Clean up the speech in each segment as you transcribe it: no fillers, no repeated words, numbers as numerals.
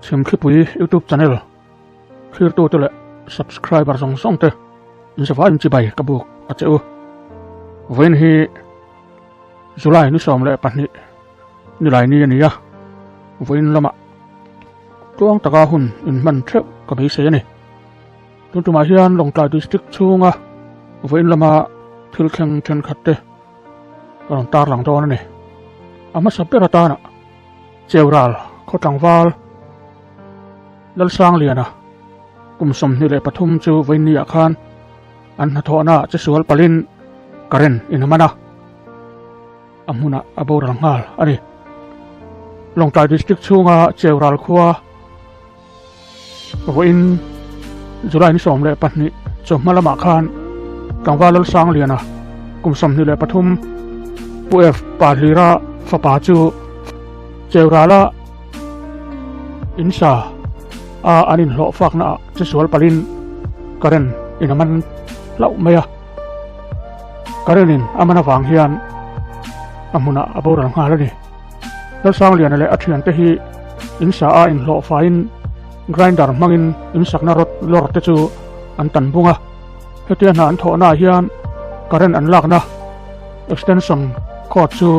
Chhimthlipui YouTube channel thlirtute leh subscriber zawng zawng te inzavaiin chibai ka buk a che u. Vawiin hi July ni 12 nilai ni a ni a, vawiin lamah tluang taka hun inhman theuh ka beisei a ni. Tun tumah hian Lawngtlai District chhunga vawiin lama thil thleng thenkhat te ka rawn tarlang dawn a ni. A hmasa ber atana Cheural khaw tlangval Lalsangliana kum 23 chu vawiinniah khan an hnathawhna che sual palin current in a man a, a hmunah a boral nghal a ni. Lawngtlai District chhunga Cheural khua Vawiin July ni 12 chawhma lamah khan tlangval Lalsangliana kum 23 Pu F Pahlira fapa chu Cheurala insa a an inhlawh fakna ah chesual palin current in a man hlauh mai a, current in a man avang hian a hmunah a boral nghal a ni. Lalsangliana leh a thiante hi in sa a inhlawh faiin grinder hmangin in sakna rod lawr te chu an tan bung a. Hetia hna an thawhnaah hian current an lakna extension cord chu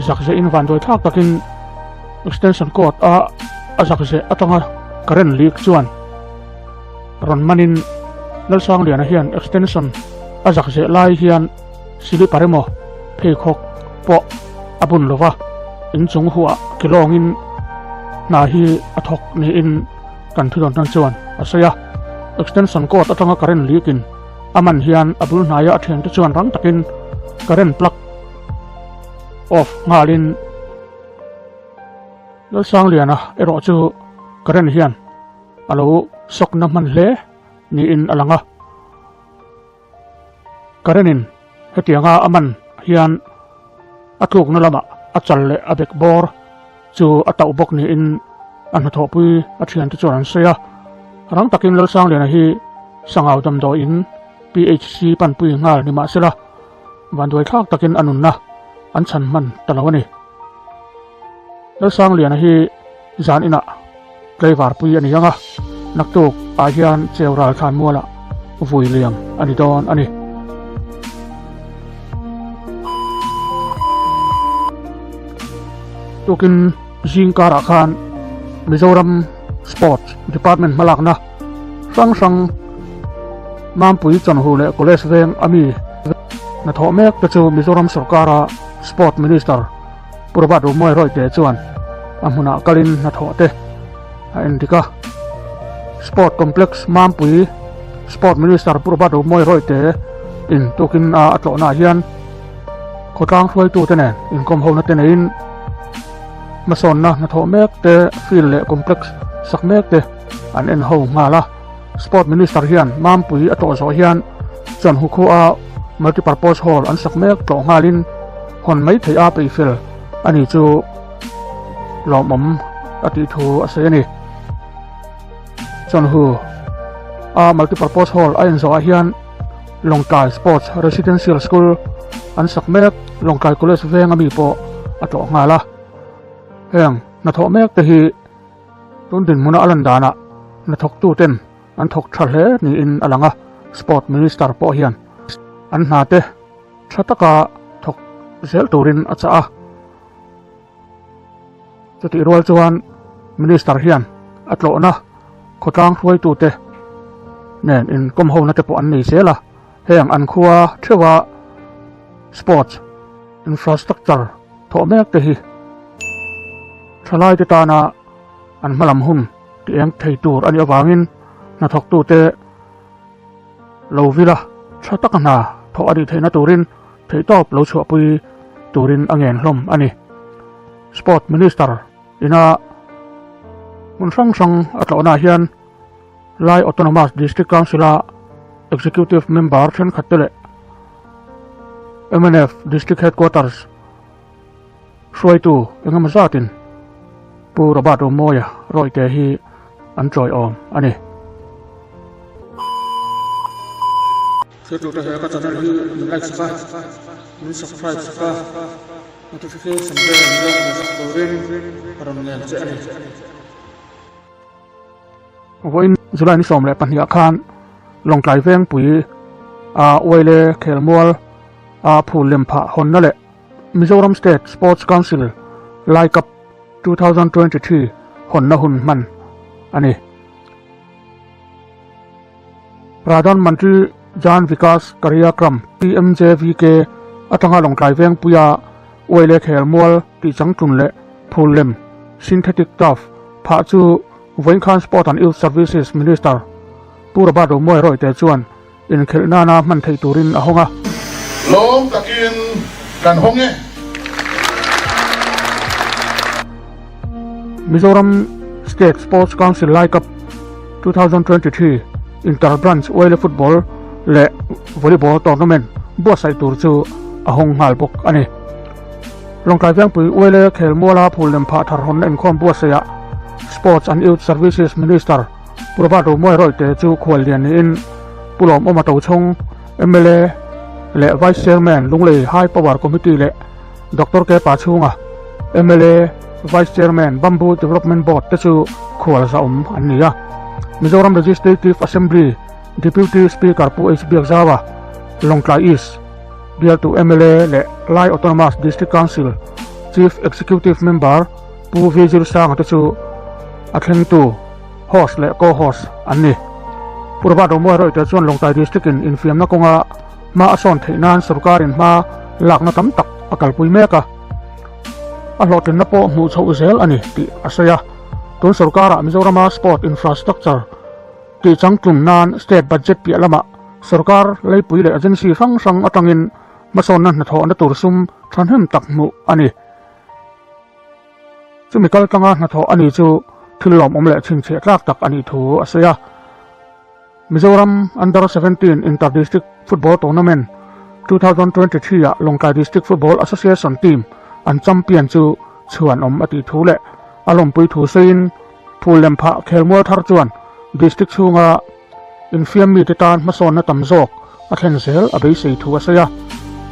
zakzeh in vanduai thlak takin extension cord a a zakzeh atanga current leak chuan rawn manin Lalsangliana hian extension a zakzeh lai hian Silipar emaw pheikhawk pawh a bun lo va, inchung huah ke lawngin hna hi a thawk niin kan thudawn tan chuan a sawi a. Extension cord atanga current leak-in a man hian a bul hnaia a thiante chuan rang takin current plug off nghalin Lalsangliana erawh chu current hian a lo sawkna hman hle niin a lang a. Karenin hetianga a man hian a tlukna lamah a chal leh a bek bawr chu a tauh bawk niin a hnathawhpui a thiante chuan an sawi a. Rang takin Lalsangliana hi Sangau damdawiin PHC panpui nghal ni mahsela vanduai thlak takin a nunna an chhan hman ta lo a ni. Lalsangliana hi zan inah Tlaivarpui a ni ang a, naktuk ah hian Cheural thlanmualah vui liam a ni dawn a ni. Tukin zing karah khan Mizoram Sports Department hmalakna hrang hrang Mampui Chawnhu leh College veng a mi hnathawh mek te chu Mizoram sawrkara Sport Minister Pu Robert Rumawi Rawite chuan a hmunah kalin hnathawh te a endik a. Sport Complex Mampui Sport Minister Pu Robert Rumawi Rawite in tukin a a tlawhnaah hian khawtlang hruaitute nen inkawm hona te neiin hmasawnna hnathawh mek te field leh complex sak mek te an en ho nghal a. Sport Minister hian Mampui a tlawh zawh hian Chuanhu khua Multipurpose Hall an sak mek tlawh nghalin hawn mai theih a peihfel a ni chu lawmawm a tih thu a sawi a ni. Chuanhu a Multipurpose Hall a inzawhah hian Lawngtlai Sports Residential School an sak mek Lawngtlai College veng ami pawh a tlawh nghal a. Heng hnathawh mek te hi Tun dinhmuna a lan danah hnathawktuten an thawk tha hle niin a lang a, Sport Minister pawh hian an hnate tha taka thawk zel turin a chah a. Chutih rual chuan Minister hian a tlawhna khawtlang hruaitute nen inkawm hona te pawh an nei zel a, heng an khua theuha sports infrastructure thawh mek te hi Thalaite tana an hmalam hun ti eng thei tur a nih avangin hnathawktute lo vila tha taka hna thawh a nih theihna turin theihtawp lo chhuahpui turin a ngen hlawm a ni. Sport Minister ina hmun hrang hrang a tlawhnaah hian Lai Autonomous District Council-a Executive Member thenkhatte leh mnf District Headquarters Hruaitu engemaw zatin Pu Robert Romawia rawite hi an chawiawm a ni. Thiltute he ka channel hi min like sak a, min subscribe sak a, notification bell min lo hmuh sak turin ka rawn ngen che a ni. Vawiin July ni 12 ah khan Lawngtlai Vengpui a Uaile Khelmual a phul lem phah hawnna leh Mizoram State Sports Council Lai Cup 2023 hawnna hun hman a ni. Pradhan Mantri Jan Vikas Karyakram, PMJVK, atanga Lawngtlai Vengpuia Uaile Khelmual tih changtlun leh phul lem, synthetic turf, phah chu vawiin khan Sport and Youth Services Minister Pu Robert Romuai Rawite chuan inkhelh nana hman theih turin a hawng a. Lawm takin kan hawng e. Mizoram State Sports Council Lai Cup 2023 Inter Branch Uaile Football leh Volleyball Tournament buatsaih tur chu a hawng nghal bawk a ni. Lawngtlai Vengpui Uaile Khelmuala phul lem phah thar hawnna inkhawm buatsaihah Sports and Youth Services Minister Pu Robert Romuai Rawite chu khuallian niin Pu Lawmawma Tochhawng mla leh Vice Chairman Lunglei High Power Committee leh Doctor K Pachhunga mla Vice Chairman Bamboo Development Board te chu khual zahawm an ni a. Mizoram Legislative Assembly Deputy Speaker Pu H Biakzaua, Lawngtlai East bialtu mla leh Lai Autonomous District Council Chief Executive Member Pu V Zirsanga te chu a thlengtu host leh co-host an ni. Pu Robert Romuai Rawite chuan Lawngtlai District in infiamna kawnga hma a sawn theih nan sorkarin hma lakna tam tak a kalpui mek a, a hlawhtlinna pawh hmuh chhoh zel a ni tih a sawi a. Tun sorkarah Mizorama sport infrastructure tih changtlum nan state budget piah lamah sorkar leipui leh agency hrang hrang atangin hmasawnna hnathawhna tur sum thahnem tak hmuh a ni. Chumi kal tlanga hnathawh a ni chu thil lawmawm leh chhinchhiah tlak tak a nih thu a sawi a. Mizoram Under 17 Inter District Football Tournament 2023 ah Lawngtlai District Football Association team an champion chu chhuanawm a tih thu leh a lawmpui thu sawiin phul lem phah khelmual thar chuan district chhunga infiam mite tan hmasawnna tam zawk a thlen zel a beisei thu a sawi a.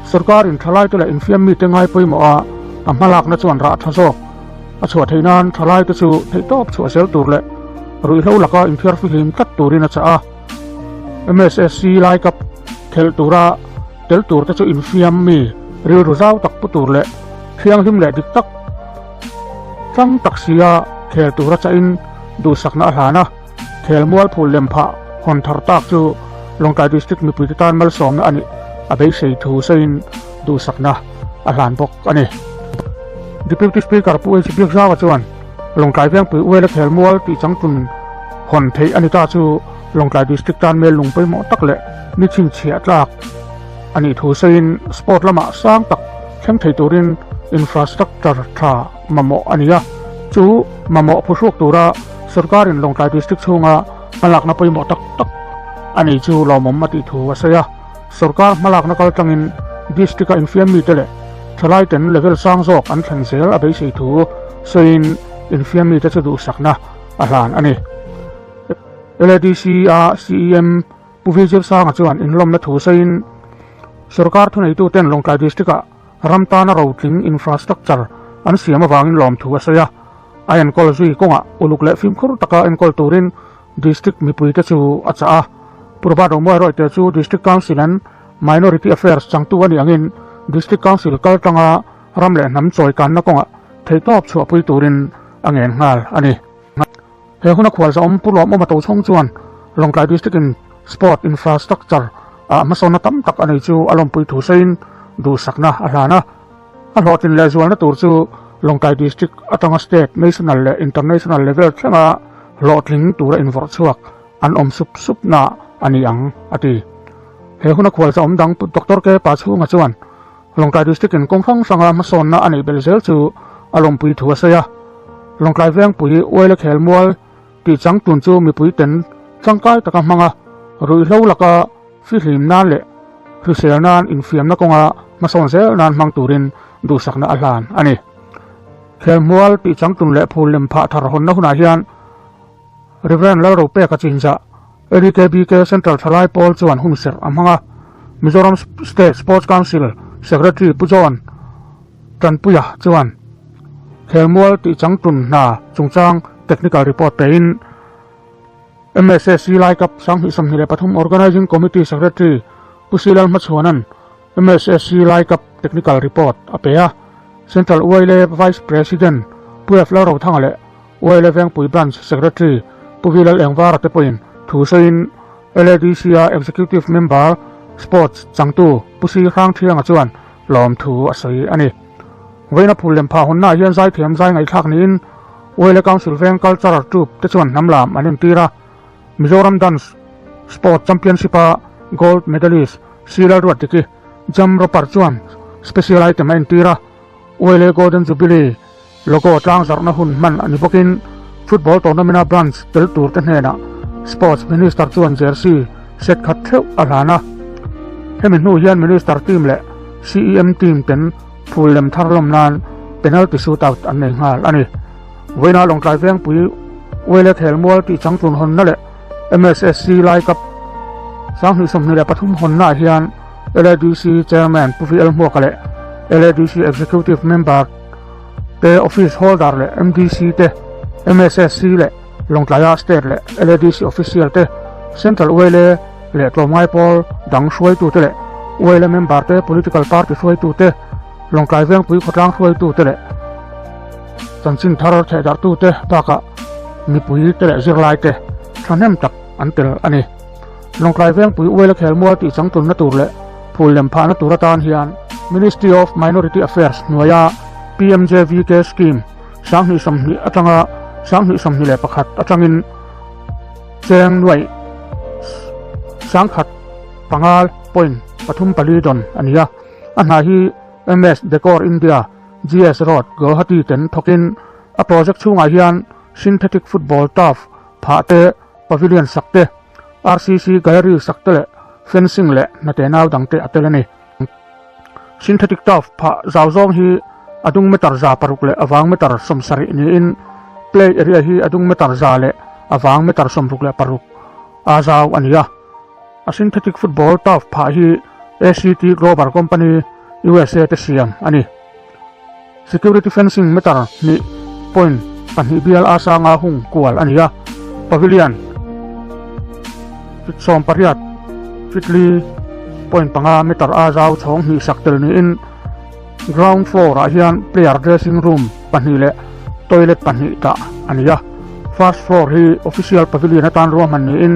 Sorkarin thalaite leh infiam mite ngai pawimawh a, a hmalakna chuan rah tha zawk a chhuah theih nan thalaite chu theihtawp chhuah zel tur leh ruihhlo laka inthiar fihlim tlat turin a chah a. MSSC Lai Cup khelh tura tel turte chu infiam mi rilru zau tak pu tur leh thianghlim leh dik tak tlang tak sia khel tura chahin duhsakna a hlan a. Khelmual phul lem phah hawn thar tak chu Lawngtlai District mipuite tan malsawmna a nih a beisei thu sawiin duhsakna a hlan bawk a ni. Deputy Speaker Pu H Biakzaua chuan Lawngtlai Vengpui Uaila Khelmual tih changtlun hawn theih a ni ta chu Lawngtlai District tan mel lung pawimawh tak leh ni chhinchhiah tlak a nih thu sawiin sport lamah sang tak thleng thei turin infrastructure tha mamawh a ni a, chu mamawh phuhruk tura Sorkarin Lawngtlai District chhunga hmalakna pawimawh tak tak a nei chu lawmawm a tih thu a sawi a. Sorkar hmalakna kal tlangin District-a infiam mite leh thalaiten level sang zawk an thlen zel a beisei thu sawiin infiam mite chu duhsakna a hlan a ni. LADC-a CEM Pu Vijay Sanga chuan inlawmna thu sawiin sorkar thuneituten Lawngtlai District-ah ram tana rotling infrastructure an siam avangin lawmthu a sawi a. A enkawl zui kawngah uluk leh fimkhur taka enkawl turin District mipuite chu a chah a. Pu Robert Romuai Rawite chu District Council and Minority Affairs changtu a nih angin District Council kal tanga ram leh hnam chawi kanna kawngah theihtawp chhuahpui turin a ngen nghal a ni. He huna khualzawm Pu Lawmawma Tochhawng chuan Lawngtlai District in Sport Infrastructure ah hmasawnna tam tak a nei chu a lawmpui thu sawiin duhsakna a hlan a. A hlawhtlin leh zualna tur chu Lawngtlai District atanga State, National leh International level thlenga hlawhtling tura invawrh chhuak an awm sup sup na a ni ang, a ti. He huna khualzawm dang Pu Doctor K Pachhunga chuan Lawngtlai District in kawng hrang hranga hmasawnna a neih belh zel chu a lawmpui thu a sawi a. Lawngtlai Vengpui Uaile Khelmual tih changtlun chu mipui ten tangkai taka hmanga ruihhlo laka fihlim nan leh hrisel nan infiamna kawnga hmasawn zel nan hmang turin duhsakna a hlan a ni. Khelmual tih changtlun leh phul lem phah thar hawnna hunah hian Rev. Lalropeka Chinzah, LEKBK Central Thalai Pawl chuan hun serh a hmang a, Mizoram State Sports Council Secretary Pu John Tanpuia chuan Khelmual tih changtlun hna chungchang technical report pein. MSSC Lai Cup 2023 Organising Committee Secretary Pu Silal Hmachhuana'n MSSC Lai Cup Technical Report a pe a. Central Uaile Vice President Pu F Lalrothanga leh Uaile Vengpui Branch Secretary Pu V Lalengvara te pawhin thu sawiin LADC-a Executive Member Sports changtu Pu Si Hrangthianga chuan lawmthu a sawi a ni. Vawiina phul lem phah hawnnaah hian zaithiam zai ngaihthlak niin Uaile Council Veng Cultural Troupe te chuan hnam lam an entir a. Mizoram Dance Sport Championship-a Gold Medalist Si Lalruatdiki Jam Roper chuan Special Item a entir a. Uaile Golden Jubilee Logo tlangzarhna hun hman a ni bawkin Football Tournament-a Branch tel turte hnenah Sports Minister chuan Jersey set khat theuh a hlan a. Hemi hnu hian Minister team leh CEM team ten phul lem thar lawm nan penalty shootout an nei nghal a ni. Vawiina Lawngtlai Vengpui Uaile Khelmual tih changtlun hawnna leh MSSC Lai Cup 2023 hawnnaah hian LADC Chairman Pu VL Hmuaka leh LADC Executive Member te Office Holder leh MDC te, MSSC leh Lawngtlaia State leh LADC Official te, Central Uaile leh tlawmngai pawl dang hruaitute leh Uaile member te, Political Party hruaitute, Lawngtlai Vengpui khawtlang hruaitute leh chanchin thar thehdarhtute bakah mipui te leh zirlai te thahnem tak an tel a ni. Lawngtlai Vengpui Uaile Khelmual tih changtlunna tur leh phul lem phahna tur atan hian Ministry of Minority Affairs hnuaia PMJVK Scheme 2020 atanga 2021 atangin cheng nuaih sangkhat pangal point pathum pali dawn a ni a. A hna hi MS Decor India, GS Road, Guwahati ten thawkin a project chhungah hian synthetic football turf phah te, pavilion sak te, RCC gallery sak te leh fencing leh hnate nau dang te a tel a ni. Synthetic turf phah zau zawng hi a dung meter 600 leh a vang meter 70 niin play area hi a dung meter 100 leh a vang meter 66 a zau a ni a. A synthetic football turf phah hi ACT Global Company, USA te siam a ni. Security fencing meter hnih point pahnih bial a sanga hung kual a ni a, pavilion feet 18 feet li point panga meter a zau chhawng hnih sak tel niin ground floor ah hian player dressing room pahnih leh toilet pahnih dah a ni a, first floor hi official pavilion atan ruahman niin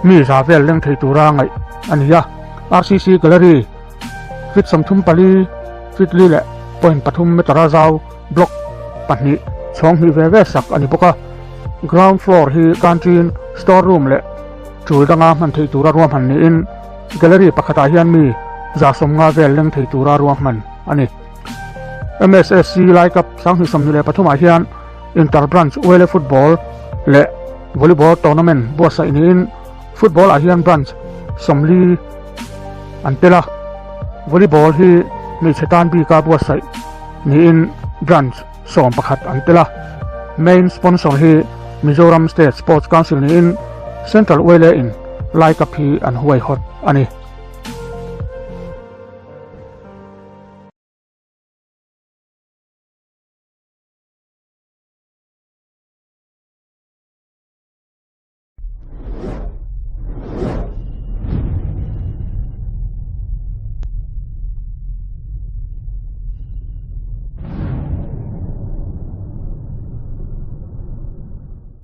mi za vel leng thei tura ngaih a ni a, RCC gallery Feet 34, feet li leh point pathum meter a zau block pahnih chhawng hnih ve ve sak a ni bawk a. Ground floor hi canteen, store room leh tul danga hman theih tura ruahman niin gallery pakhatah hian mi 150 vel leng thei tura ruahman a ni. MSSC Lai Cup 2023 ah hian Inter Branch Uele Football leh Volleyball Tournament buatsaih niin Football ah hian Branch 40 an tel a, volleyball hi hmeichhe tan bika buatsaih niin branch 11 an tel a, main sponsor hi Mizoram State Sports Council niin Central Uaile in Lai Cup hi an huaihawt a ni.